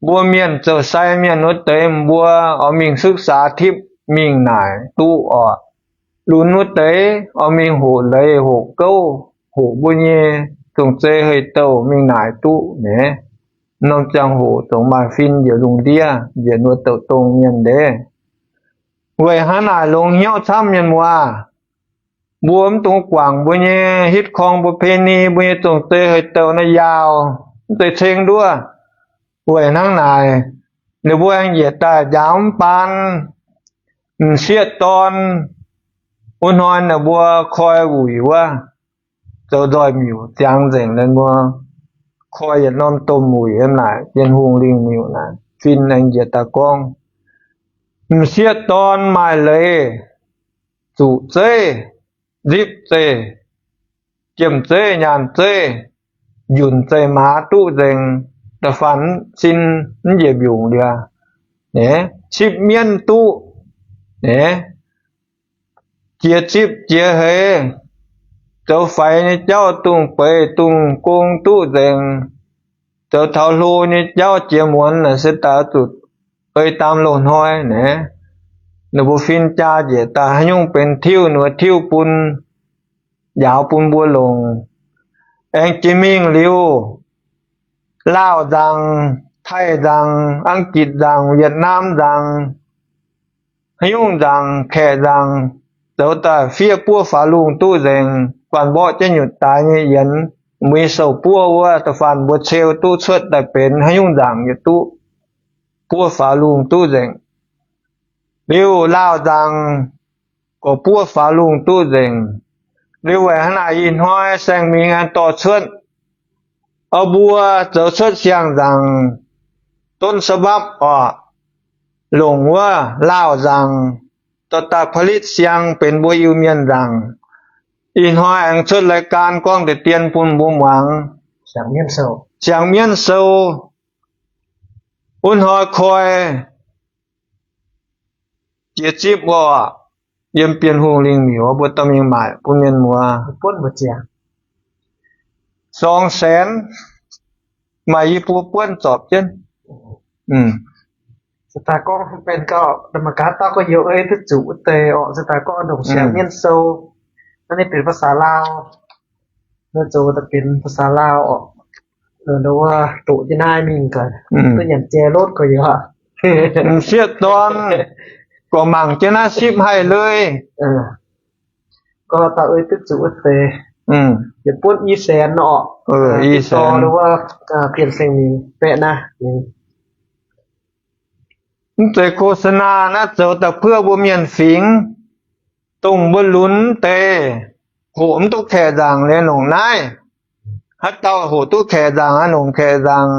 Mbuo mienh zoux sai mienh wuov deix, mbuo oix mingh sükv saax tipv mingh naaic duqv orqc. Lunx wuov deix oix mingh hoqc leiz hoqc gouv, hoqc mbuo nyei zong-zei hei-douh mingh naaic duqv nyei. Norm ziangh hoc zungv maaih fin njiec lungh ndiev njiec nduov douc dongh mienh deix. Weic hnangv naaic longx hnyouv camv mienh muoz. Mbuo mv dungx guangc mbuo nyei hitv korng mbuo ประเพณี mbuo nyei zong-zei hei-douh naaiv yaauh, mv zeiz ceng nduov. Weic hnangv naaic, ninh mbuo aengx njiec daaih njaaux mv baan, m'sieqv dorn, wuov hnoi ninh mbuo koi wuic wuov, zoux nzoih miuc ziangx nzengc, ninh mbuo koi yietc norm domh wuic naaic, Bienh Hungh lingh miuc naaic, fin aengx njiec daaih gorngv, m'sieqv dorn maaih leiz, zuqc zeiv, nzipv zeiv, jiem zeiv, nyaanh zeiv, njunc zeiv maaz duqv nzengc, da'faanh sin mv njiec mbiungc liuz, sipv mienv duqv, jiex zipv jiex heix, zoux faix nyei jauv dungz beiz dungz gong duqv nzengc, zoux taux hlo nyei jauv jiex muonz naaic se daaih zuqc ei daam loz-hnoi naaic. Ninh mbuo fin-jaa njiec daaih haaix nyungc benx tiuv nor tiuv bun, njaaux bun mbuo longc. Aengx jiex mingh liuz, Laauh nzangc, Taiv nzangc, Ang^gitc nzangc, Yietc^naam nzangc, haaix nyungc nzangc, Kaeqv nzangc, zoux daaih fiev buov faaux lungh duqv nzengc, faanh mborqv jienv nyutc daaix nyei yienx, mbuo nyei sou-buov wuov, da'faanh mbuo ceu duqv cuotv daaih benx haaix nyungc nzangc yaac duqv, buov faaux lungh duqv nzengc. Liuz Laauh nzangc gorqv buov faaux lungh duqv nzengc. Liuz weic hnangv naaic ih hnoi Saeng Mingx aengx dorh cuotv, oix mbuo zoux cuotv siang-nzangc, ต้นฉบับ orqc, longc wuov Laauh nzangc dorh daaih ผลิต siang benx mbuo Iu-Mienh nzangc. Ih hnoi aengx cuotv รายการ gorngv deix dien bun mbuo muangx. Siang Mienv Sou, wuov hnoi koi jiex zipv orqc, yiem Bienh Hungh lingh miuc mbuo dorh mingh maaic bun mienh muoz. สองแสน maaih i buo buonv zorpc jienv. สตางค์ gorngv benx gauh, da'maaih gaax dauh gorx-youz ei duqv zuqc wuov deix orqc. สตางค์ gorngv ndongc Siang Mienv Sou, naaiv ninh benx ภาษาลาว zoux daaih benx ภาษาลาว orqc. Wuov doqc jienv naaiv mingh gaax, duqv nyanc jai lotv gorx-youz. M'sieqv dorn gorqv mangc jienv naaiv sipv haih lui. Gorngv dauh ei duqv zuqc wuov deix, yietc buonv i saenx orqc. I saenx wuov, Bienh Saeng Mingx baeqv naaiv. Mv zeiz โฆษณา naaiv, zoux daaih เพื่อ mbuo mienh fingx, dongh mbuo lunx deix hoqc mv duqv kaeqv nzaangc liuz nongc naaiv. Haaix dauh hoqc duqv kaeqv nzaangc, haaix nongc kaeqv nzaangc.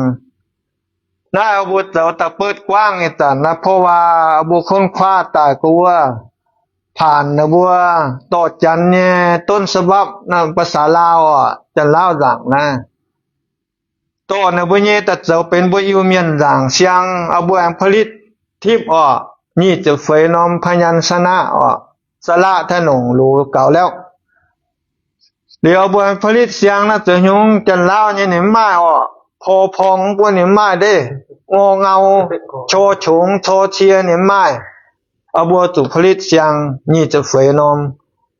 Naaiv mbuo zoux daaih เปิดกว้าง nyei zanc naaiv, เพราะว่า mbuo ค้นคว้า daaih gu'wuov, paanc naaiv mbuo dorh Janx nyei ต้นฉบับ naaiv ภาษาลาว orqc, Janx-Laauv nzaangc naaiv. Dorh naaiv mbuo nyei daaih zoux benx mbuo Iu-Mienh nzaangc siang, mbuo aengx ผลิต tipv orqc, nyic ziepc feix norm พยัญชนะ orqc, สระ taux nongc loz gaux lauv. Liuz mbuo aengx ผลิต siang naaiv zoux hnyungv, Janx-Laauv nyei ninh mv maaih orqc, พอพอง mbuo ninh mv maaih deix, งอ เงา, ชอ ฉง, ชอ เชีย ninh mv maaih. Mbuo zuqc ผลิต siang nyic ziepc feix norm.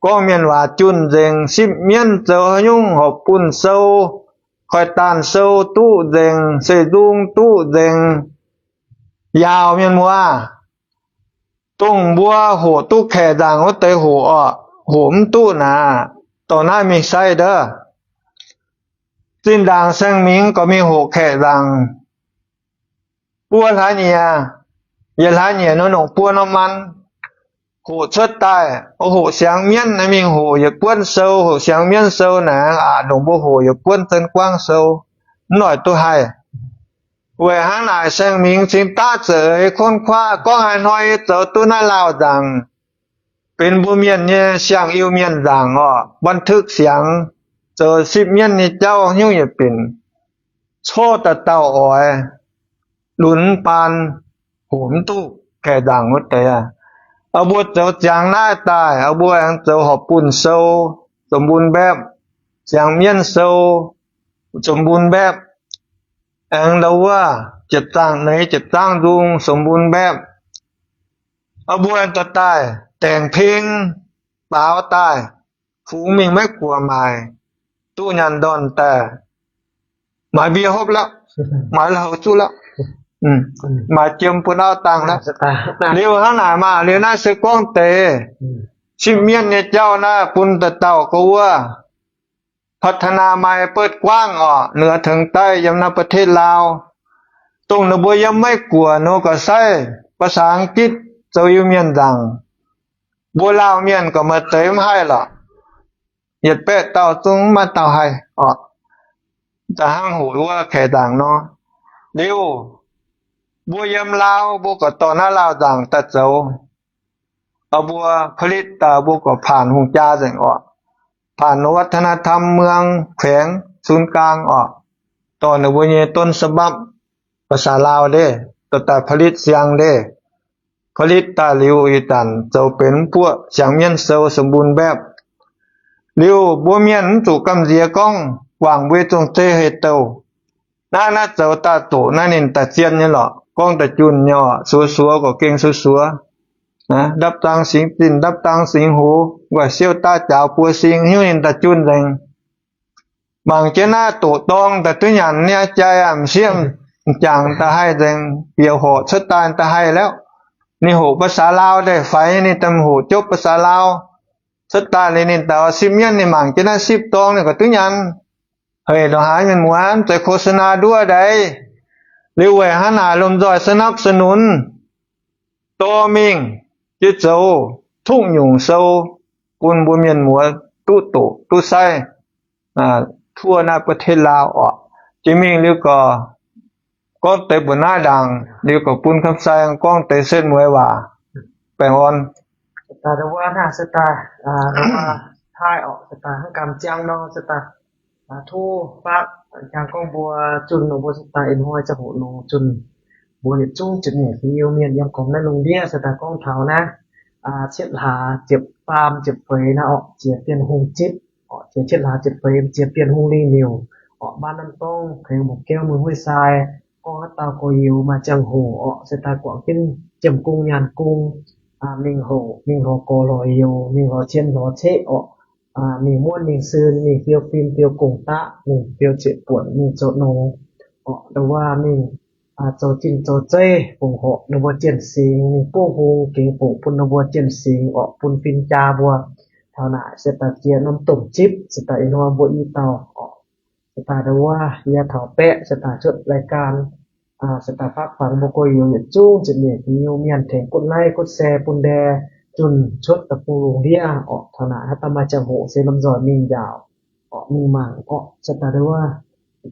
Gorngv mienh waac junh nzengc, sipv mienv zoux haaix nyungc horpc bunh sou, koiv-daanh sou duqv nzengc, seix nzung duqv nzengc. Yaauc mienh muoz, dongh mbuo hoqc duqv kaeqv nzaangc wuov deix hoqc orqc, hoqc mv duqv naaic, dorh naaiv mingh sai ndov. Zinh ndaangc Saeng Mingx gorqv mingh hoqc kaeqv nzaangc, buo hlaax nyieqc, yietc hlaax nyieqc nor nongc buo norm วัน, hoqc cuotv daaih, hoqc siang mienv naaiv mingh hoqc yietc buonv sou, hoqc siang mienv sou naaic aqc ndongc mbuo hoqc yietc buonv 增广 sou, mv noic duqv haih. Weic hnangv naaic saeng-mingx cingx daav za'eix ค้นคว้า gorngv haaix hnoi yie zoux duqv naaiv Laauh nzaangc, benx mbuo mienh nyei siang-Iu-Mienh nzaangc orqc, บันทึกเสียง, zoux sipv mienv nyei jauv hnyouv yietc binc, corc dauh dauh oix lunx baan, hoqc mv duqv kaeqv nzaangc wuov deix aqv. Mbuo zoux ziangx naaiv daaih, mbuo aengx zoux horpc bunh sou, สมบูรณ์แบบ, ziangx mienv sou, สมบูรณ์แบบ, aengx ndau wuov jiepc zaangv neix jiepc zaangv nzung, สมบูรณ์แบบ. Mbuo aengx dorh daaih daengx peng, baaux daaih, fungx mingh maiv guoqv maaic, duqv nyaanh ndorn daaih, maaiz mbie hopv laqv, maaiz la'haux zuqv laqv, maaiz jiem bun auv dangh laqv. Liuz hnangv naaic maah, liuz naaiv se gorngv deix sipv mienv nyei jauv naaiv bun dauh dauh gorx wuov พัฒนา maaih เปิดกว้าง orqc, เหนือเถิงใต้ yiem naaiv ประเทศลาว. Dongh ninh mbuo yiem maiv guoqv nor, gauh sai ภาษาอังกฤษ zoux Iu-Mienh nzaangc. Mbuo Laauh mienh gauh maaih deix mv haih lorqc. Yietc baeqv dauh zungv maiv maaih dauh haih orqc. Da'hnangv hoqc wuov kaeqv nzaangc nor. Liuz, mbuo yiem Laauv mbuo gauh dorh naaiv Laauh nzaangc daaih zoux. Mbuo ผลิต daaih mbuo gauh ผ่าน hungh jaa nzengc orqc. ผ่าน วัฒนธรรมเมือง แขวง ศูนย์กลาง orqc, dorh ninh mbuo nyei ต้นฉบับภาษาลาว ndeic, dorh daaih ผลิต siang ndeic. ผลิต daaih liuz ih zanc zoux benx mv buoqv siang mienv sou สมบูรณ์แบบ. Liuz mbuo mienh mv zuqc gamh nziex gorngv guangc mbuo nyei zong-zeiv hei douh. Naaiv naaiv zoux daaih doqc naaiv ninh daaih zien nyei lorqc, gorngv daaih junh nyei orqc, suoz-suoz gorqv gengh suoz-suoz. นับตังค์สิงห์ สิ้น นับตังค์สิงห์โห, ว่า เสี้ยว ต้า จ๋าว ปัว ซิง, hnyouv ninh daaih junh nzengc. Mangc jienv naaiv doqc dorng daaih duqv nyanc nyei jai aqv, m'sieqv m'jangc daaih haih nzengc, bieqc horqc cuotv daaih daaih haih แล้ว. Ninh hoqc ภาษาลาว ndeic faix, ninh daaih hoqc jopv ภาษาลาว cuotv daaih liuz ninh daaih oix sipv mienv, ninh mangc jienv naaiv sipv dorng ninh gorqv duqv nyanc. Hei, ndongc haaix mienh muoz, mv zeiz โฆษณา nduov daaih. Liuz weic hnangv naaic lomh nzoih สนับสนุน dorh mingh jiex zoux ทุ่งหยุ่ง sou bun mbuo mienh muoz duqv doqc duqv saiv ทั่ว naaiv ประเทศลาว orqc. Jiex mingh liuz gorqv, gorngv deix mbuoqc naaiv ndaangc liuz gorqv bun kamv sai gorngv deix setv mueiz waac baengh orn. Daaih wuov naaiv se daaih, daaih wuov taaih orqc, se daaih hnangv gamh ziangh nor, se daaih tov faqv jangx gorngv mbuo zunh nor, mbuo se daaih ih hnoi ziangh hoc nor zunh mbuo yietc zungv ziepc nyeic fingx Iu-Mienh yiem gormx naaiv lungh ndiev se daaih gorngv taux naaiv cietv hlaax ziepc faam ziepc feix naaiv orqc, ziex Bienh Hungh zipv orqc, ziex cietv hlaax ziepc feix ziex Bienh Hungh lingh miuc orqc, บ้านน้ำต้ง แขวงบ่อแก้ว เมืองห้วยทราย gorngv haaix dauh gorx-youz maaih ziangh hoc orqc, se daaih guangc jienv jiem-gong nyaanh gong, mingh hoc, mingh lorz gorx lorz youz, mingh lorz cien lorz ceqv orqc, mingh muonv mingh suen, mingh fiou fim fiou gong-daqv, mingh fiou zieqc buonc, mingh zoux nongx orqc, ndau wuov mingh zoux zinh zoux zeiv fongc horc ninh mbuo jien-singx, mingh buov hung gengx fongc bun ninh mbuo jien-singx orqc, bun fin-jaa mbuo. Taux naaic se daaih jiex norm domh zipv se daaih ih hnoi mbuo i dauh orqc, se daaih ndau wuov yie taux baeqv se daaih cuotv รายการ se daaih faqv fangx mbuo gorx-youz yietc zungv ziepc nyeic fingx Iu-Mienh tengx กดไลค์ กดแชร์ bun ndie zunh cuotv deic-bung lungh ndiev orqc. Taux naaic haaix dauh maaih ziangh hoc se lomh nzoih mingh njaaux orqc, mingh mangc orqc, se daaih ndau wuov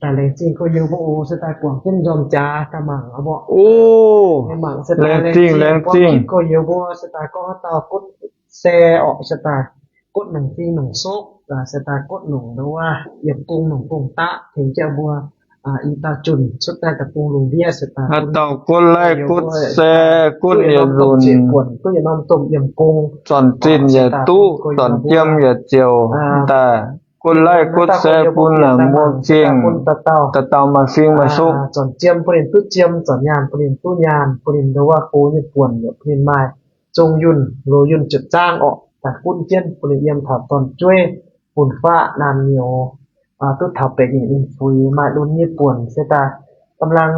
daaih laengz zingh gorx-youz mbuo oc, se daaih guangc jienv njormh jaax daaih mangc orqc. Mbuo mangc se daaih laengz zingh, laengz zingh gorx-youz mbuo se daaih gorngv haaix dauh กดแชร์ orqc, se daaih กด nongc fing nongc sokv, se daaih กด nongc ndau wuov yiem gong nongc gong-daqv tengx jienv mbuo i dauh zunh cuotv daaih deic-bung lungh ndiev se daaih haaix dauh กดไลค์ กดแชร์ กด yietc nzunc, duqv yietc norm domh yiem gong, zornc zinh yietc duqv, zornc jiem yietc ziouc daaih กดไลค์ กดแชร์ bun naaic mbuo gengh dauh dauh maaih fing maaih sokv. Zornc jiem bun ninh duqv jiem, zornc nyaanh bun ninh duqv nyaanh, bun ninh ndau wuov go nyei buonc yaac bun ninh maaih zong yunh loz yunh ziepc zaangv orqc, daaih gunv jienv bun ninh yiem taux dorn-jueiv, fun-faqv, naamh nyouz, duqv taux benx nyeic ninh fuix, maaih lunx nyei buonc se daaih กำลัง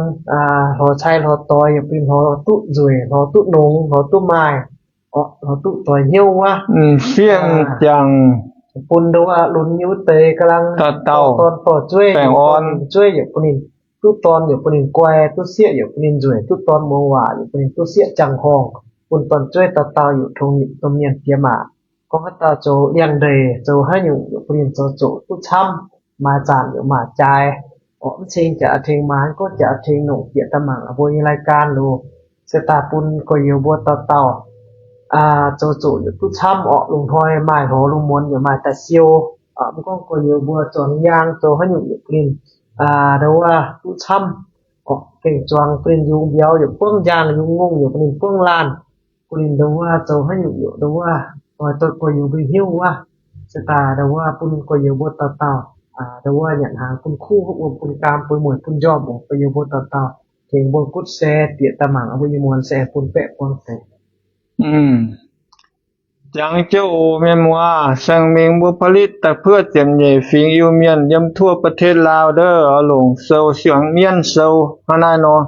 lorz cai lorz doix yaac bun ninh lorz duqv nzueic, lorz duqv nongx, lorz duqv maaih orqc, lorz duqv doix hnyouv wuov. M'sieqv m'jangc bun ndau wuov lunx nyei wuov deix กำลัง dauh dauh dorn dorh jueiv, baengh orn, jueiv yaac bun ninh duqv dorn yaac bun ninh guai, duqv sieqv yaac bun ninh nzueic, duqv dorn muangx waac yaac bun ninh duqv sieqv jangx horngh, bun dorn-jueiv dauh dauh yaac tongx domh mienh jiex maac. Gorngv haaix dauh zoux liangx-ndeic zoux haaix nyungc yaac bun ninh zoux zoqc duqv camv, maaih zanc yaac maaih jaaix. orqc, mv ceng jaax tengx maaiz, gorngv jaax tengx nongc bieqc daaih mangc mbuo nyei รายการ loh, se daaih bun gorx-youz mbuo dauh dauh zoux zuqc yietc duqv camv orqc. Lungh hnoi maaih hlorx lungh muonz yaac maaih daaih siou. Mv gorngv gorx-youz mbuo zornc yaang zoux haaix nyungc yaac bun ninh ndau wuov duqv camv orqc. Gengh zuangx bun ninh yungz mbiauz yaac buangv, njang yungz ngongh yaac bun ninh buangv laanh, bun ninh ndau wuov zoux haaix nyungc yaac ndau wuov oix dorh gorx-youz mbuo hiuv wuov. Se daaih ndau wuov bun gorx-youz mbuo dauh dauh ndau wuov nyanc hnaangx bun kuv, wuom bun gaam, bun mueic bun njormh oc. Gorx-youz mbuo dauh dauh tengx mbuo gutv share bieqc daaih mangc mbuo nyei muonz se aengx bun baeqv buang deix. Jangx jienv oc mienh muoz, saeng mingh mbuo ผลิต daaih เพื่อ ziepc nyeic fingx Iu-Mienh yiem ทั่ว ประเทศ Laos ndov, oix longc sou, siang mienv sou hnangv naaiv nor.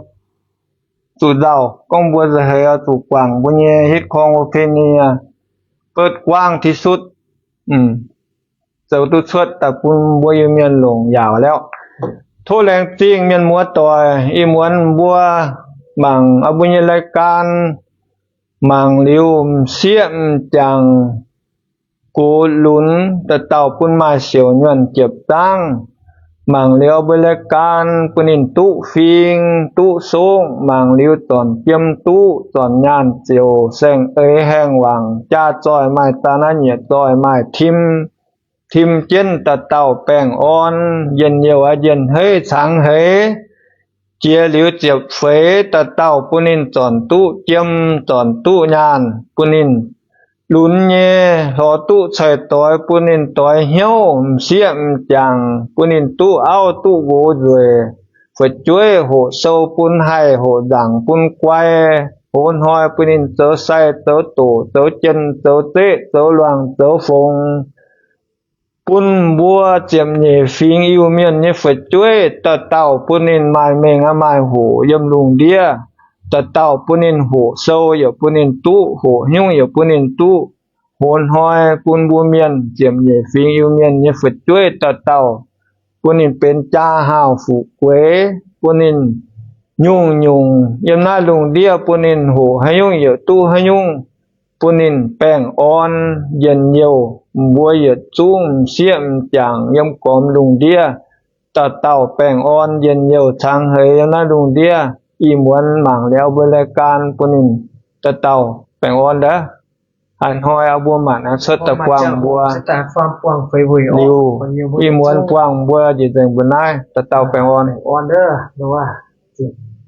Zuqc nzauh gorngv mbuo za'heix oix zuqc guangc mbuo nyei hitv korng ประเพณี beuv guangv ที่สุด, zoux duqv cuotv daaih bun mbuo Iu-Mienh longc yaauc lorqc. Tov laengz zingh mienh muoz doic, ih muonz mbuo mangc mbuo nyei รายการ mangc liuz m'sieqv m'jangc gox lunx dauh dauh bun maaih siouc nyuonh jiepv zangv. Mangc liuz mbuo รายการ bun ninh duqv fing duqv songv, mangc liuz zornc jiem duqv, zornc nyaanh ziouc saeng-eix haengh wangc, jaa zoih maaih daaih naaiv nyieqc zoih maaih tim, tim jienv dauh dauh baengh orn, njien-youh aqv njien-heiv cangx heix. Jiex liuz ziepc feix dauh dauh bun ninh zornc duqv jiem, zornc duqv nyaanh, bun ninh lunx nyei hlorx duqv ceix doix, bun ninh doix hnyouv m'sieqv m'jangc, bun ninh duqv auv duqv nqox nzueic, fu'jueiv hoqc sou bun haih, hoqc nzaangc bun guai, hoz hnoi bun ninh zoux sai zoux doqc, zoux jien zoux zeqv, zoux luangh zoux fongx. Bun mbuo ziepc nyeic fingx Iu-Mienh nyei fu'jueiv dauh dauh bun ninh maaih mengh aqv maaih hoqc yiem lungh ndiev. Dauh dauh bun ninh hoqc sou yaac bun ninh duqv, hoqc hnyouv yaac bun ninh duqv. Hoz hnoi bun mbuo mienh ziepc nyeic fingx Iu-Mienh nyei fu'jueiv dauh dauh bun ninh benx jaa haauh fuqv gueix, bun ninh nyungc-nyungc yiem naaiv lungh ndiev bun ninh hoqc haaix nyungc yaac duqv haaix nyungc, bun ninh baengh orn njien-youh. Mbuo yietc zungv m'sieqv m'jangc yiem gormx lungh ndiev dauh dauh baengh orn njien-youh cangx heix yiem naaiv lungh ndiev. Ih muonz mangc liuz mbuo รายการ bun ninh dauh dauh baengh orn ndov. Haaix hnoi mbuo maanc cuotv daaih buangh mbuo liuz, ih muonz buangh mbuo njiec nzengc mbuo naaiv, dauh dauh baengh orn.